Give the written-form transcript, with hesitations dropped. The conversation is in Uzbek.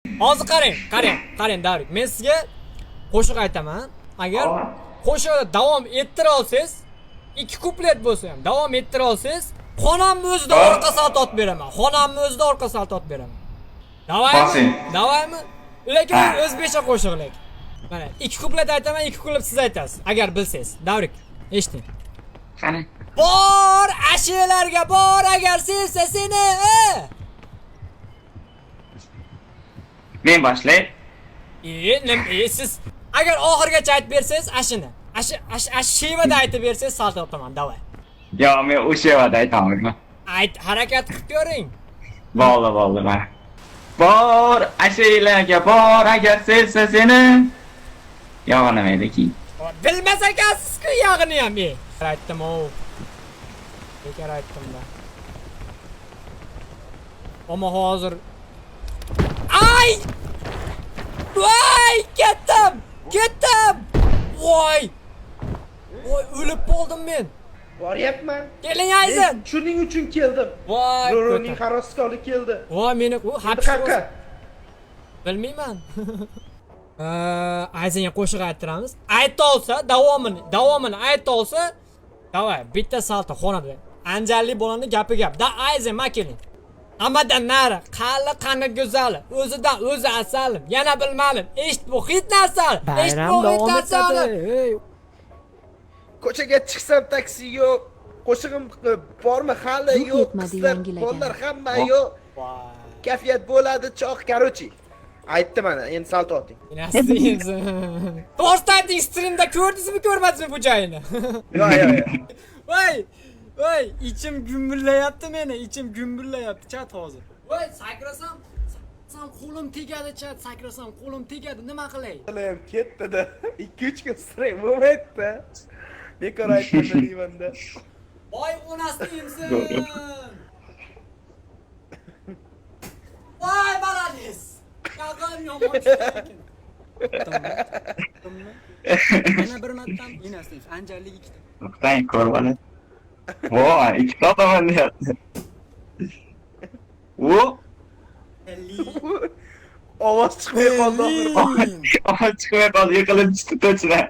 Hozir qarang, qarang, qarang Davrik. Men sizga qo'shiq aytaman. Agar qo'shiqni davom ettira olsangiz, ikki kuplet bo'lsa ham davom ettira olsangiz, xonamni o'zida orqa salto otib beraman. Xonamni o'zida orqa salto otib beraman. Davaymi? Bosing. Davaymi? Lekin Ha. O'zbekcha qo'shiq lekin. Mana ikki kuplet aytaman, ikki kuplet siz aytasiz. Agar bilsangiz. Davrik, eshiting. Qani. Bor ashilarga bor agar sevsa seni. Men boshlay. Siz agar oxirigacha aytib bersangiz ashini. Ashi ashi ashi shevada aytib bersangiz salto otaman, davay. Yo, men o'sha yerda aytaman. Ayt, harakat qilib ko'ring. Bo'ldi, bo'ldi, mana. Bor ashulaga bor agar sevsa seni. Yog'inamaydi keyin. Bilmas ekansiz-ku yog'ini ham. Aytdim, o. Bekor aytdim-da. Ammo hozir Ay! Voy, ketdim! Ketdim! Voy! Voy, o'lib qoldim men. Boryapman. Keling Ayzin. Men shuning uchun keldim. Voy, Nuruning ko'tar. xaroskoli keldi. Voy, meni u Endi hapsga qayerqa? Bilmayman. Ayzinga qo'shiq ayttiramiz. Ayta olsa, davomini, davomini ayta olsa, davay, bitta salto xonada. Anjanli bolani gapi gap. Da Ayzin, ma keling. Hammadan nari, qali qani go'zali, o'zidan o'zi asalim, yana bilmadim. Eshit bu hit narsani, eshit Bayram bu hit davom narsani. etadi. Ey, Ko'chaga chiqsam taksi yo'q. Qo'shig'im bormi hali Ruh yo'q. yetmadi Qizlar, yangilagan. bolalar hamma yo'q. Kayfiyat bo'ladi choq, короче. Aytdi mana, endi salto oting. To'g'risini ayting, streamda ko'rdingizmi, ko'rmadingizmi bu joyini? Yo'q, yo'q, yo'q. Voy! Voy, ichim gumburlayapti meni, ichim gumburlayapti chat hozir. Voy, sakrasam, sakrasam qo'lim tegadi chat, sakrasam qo'lim tegadi, nima qilay? Ham ketdi-da. 2-3 kun stream bo'lmaydi-da. Bekor aytdim deymanda. Voy, onasini emsin. Voy, malades. Yaqin yomon tushdi lekin. Yana bir martam enasini anjarlik ikkita. To'xtang, ko'rib olay. Voy, ikkita otaman deyapti. U Ovoz chiqmay qoldi oxiri. ovoz chiqmay qoldi, yiqilib tushdi to'chna.